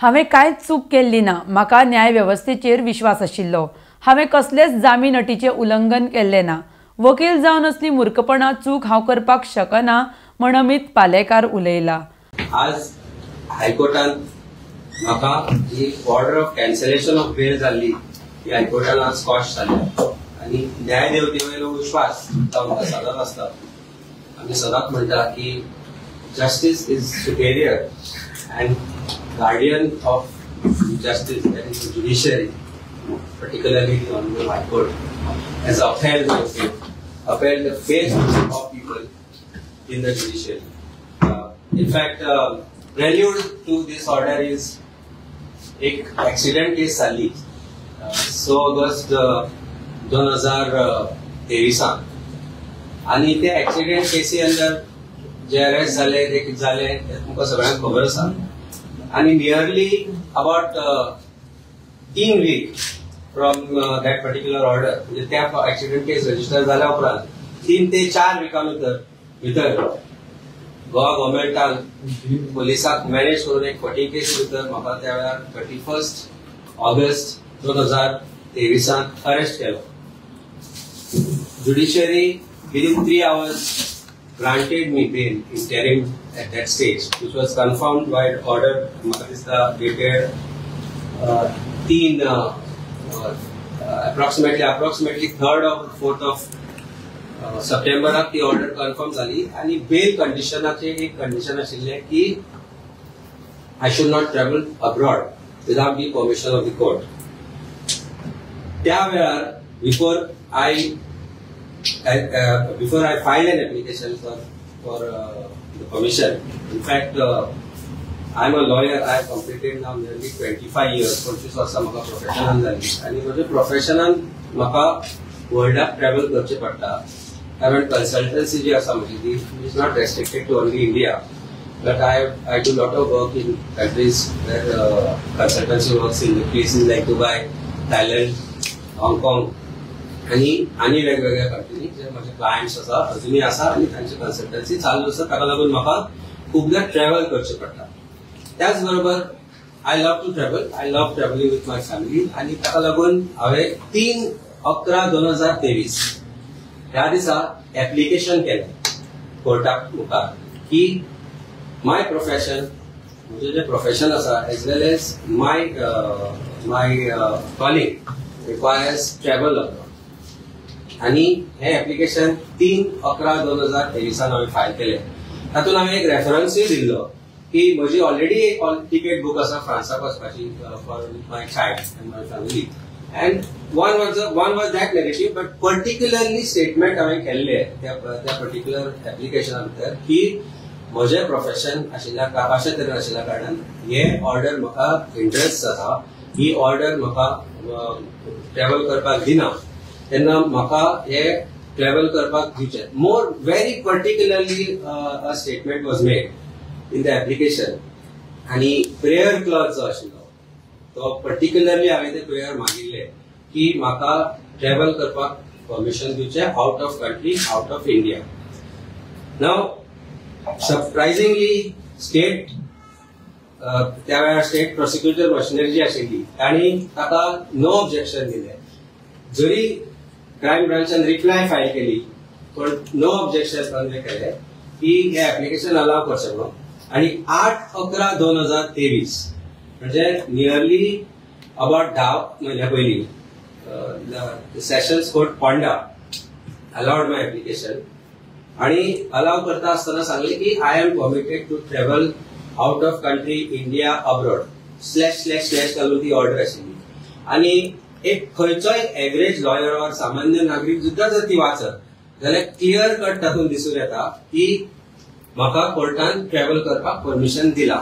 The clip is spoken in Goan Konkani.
हांवें कांयच चूक केल्ली ना. म्हाका न्याय वेवस्थेचेर विश्वास आशिल्लो. हांवें कसलेच जामीन अटीचें उल्लंघन केल्लें ना. वकील जावन असली मूर्खपणा चूक हांव करपाक शकना म्हण अमित पालेकार उलयला. आज हायकोर्टान म्हाका ही order of cancellation of bail जाल्ली ही हायकोर्टान आज क्वॉश जाल्या आनी न्यायदेवतेवयलो विश्वास तो आमकां सदांच आसता. आमी सदांच म्हणटा की justice is superior and guardian of justice, that is the judiciary, particularly the Honorable High Court, has upheld my faith, upheld the faith of people in the judiciary. In fact, prelude to this order is एक accident case जाल्ली 6 ऑगस्ट 2023 आनी ते एक्सिडेंट केसी अंदर जे अरेस्ट जाले ते कितें जाले ते तुमकां सगळ्यांक खबर आसा. आनी nearly about 3 week from that particular order, म्हणजे त्या एक्सिडेंट केस रजिस्टर जाल्या उपरांत 3 ते 4 विकां भितर गोवा गव्हर्मेंटान पोलिसाक मॅनेज करून एक फटी केस भितर म्हाका त्या वेळार 31 ऑगस्ट 2023 अरेस्ट केलो. Judiciary within 3 hours granted me bail interim at that stage, which was confirmed by order म्हाका दिसता dated 3 approximately 3rd or 4th of सप्टेंबराक ती ऑर्डर कन्फर्म जाली. आनी बेल कंडिशनाचे एक कंडिशन आशिल्लें की I should not travel abroad without the permission of the court. त्या वेळार before I file an application for the permission, in fact I am a lawyer, I have completed now nearly 25 years, 25 वर्सां म्हाका प्रोफेशनान जाली आनी म्हज्या प्रोफेशनान म्हाका वर्ल्डाक ट्रॅव्हल करचें पडटा, कारण कन्सल्टन्सी जी आसा म्हजी ती is not restricted to only India, but I do lot of work in countries where consultancy works in places like Dubai, Thailand, Hong Kong आनी आनी वेगवेगळ्या कंट्रीनी जे म्हजे क्लायंट्स आसा अजुनूय आसा आनी तांची कन्सल्टन्सी चालू आसा. ताका लागून म्हाका खुबदां ट्रॅव्हल करचें पडटा. त्याच बरोबर I love to travel, I love travelling with my family आनी ताका लागून हांवें 3/11/2023 ह्या दिसा एप्लिकेशन केलें कोर्टाक मुखार की माय प्रोफेशन, म्हजें जें प्रोफेशन आसा as well as my my calling requires travel abroad. आनी हें एप्लिकेशन 3/11/2023 हांवें फायल केलें. तातूंत हांवें एक रेफरन्सूय दिल्लो की म्हजी ऑलरेडी एक टिकेट बूक आसा फ्रांसाक वचपाची for my child and my family, and one was that negative, but particularly statement हांवें केल्लें त्या पर्टिक्युलर एप्लिकेशना भितर की म्हजें प्रोफेशन आशिल्ल्या अशे तरेन आशिल्ल्या कारणान हे ऑर्डर म्हाका इंट्रस्ट जाता, ही ऑर्डर म्हाका ट्रॅव्हल करपाक दिना, तेन्ना म्हाका हे ट्रॅव्हल करपाक दिवचें. More very particularly a statement was made in the application. आनी प्रेयर क्लॉज जो आशिल्लो तो पर्टिक्युलरली हांवें ते प्रेयर मागिल्ले की म्हाका ट्रॅव्हल करपाक परमिशन दिवचें out of country, out of India. Now surprisingly state त्या वेळार स्टेट प्रोसिक्युटर मशिनरी जी आशिल्ली तांणी ताका नो ऑब्जेक्शन दिलें. जरी क्रायम ब्रांचान रिप्लाय फायल केली पण नो ऑब्जेक्शन कन्वे केलें की हें एप्लिकेशन अलाव करचें म्हणून. आनी 8/11/2023 म्हणजे नियरली अबाउट 10 म्हयन्या पयलीं sessions court Ponda allowed my application आनी अलाव करता आसतना सांगलें की I am permitted to travel out of country India abroad /// घालून ती ऑर्डर आशिल्ली. आनी एक खंयचोय एवरेज लॉयर ऑर सामान्य नागरीक सुद्दां जर ती वाचत जाल्यार क्लियर कट तातूंत दिसून येता की म्हाका कोर्टान ट्रॅव्हल करपाक परमिशन दिला.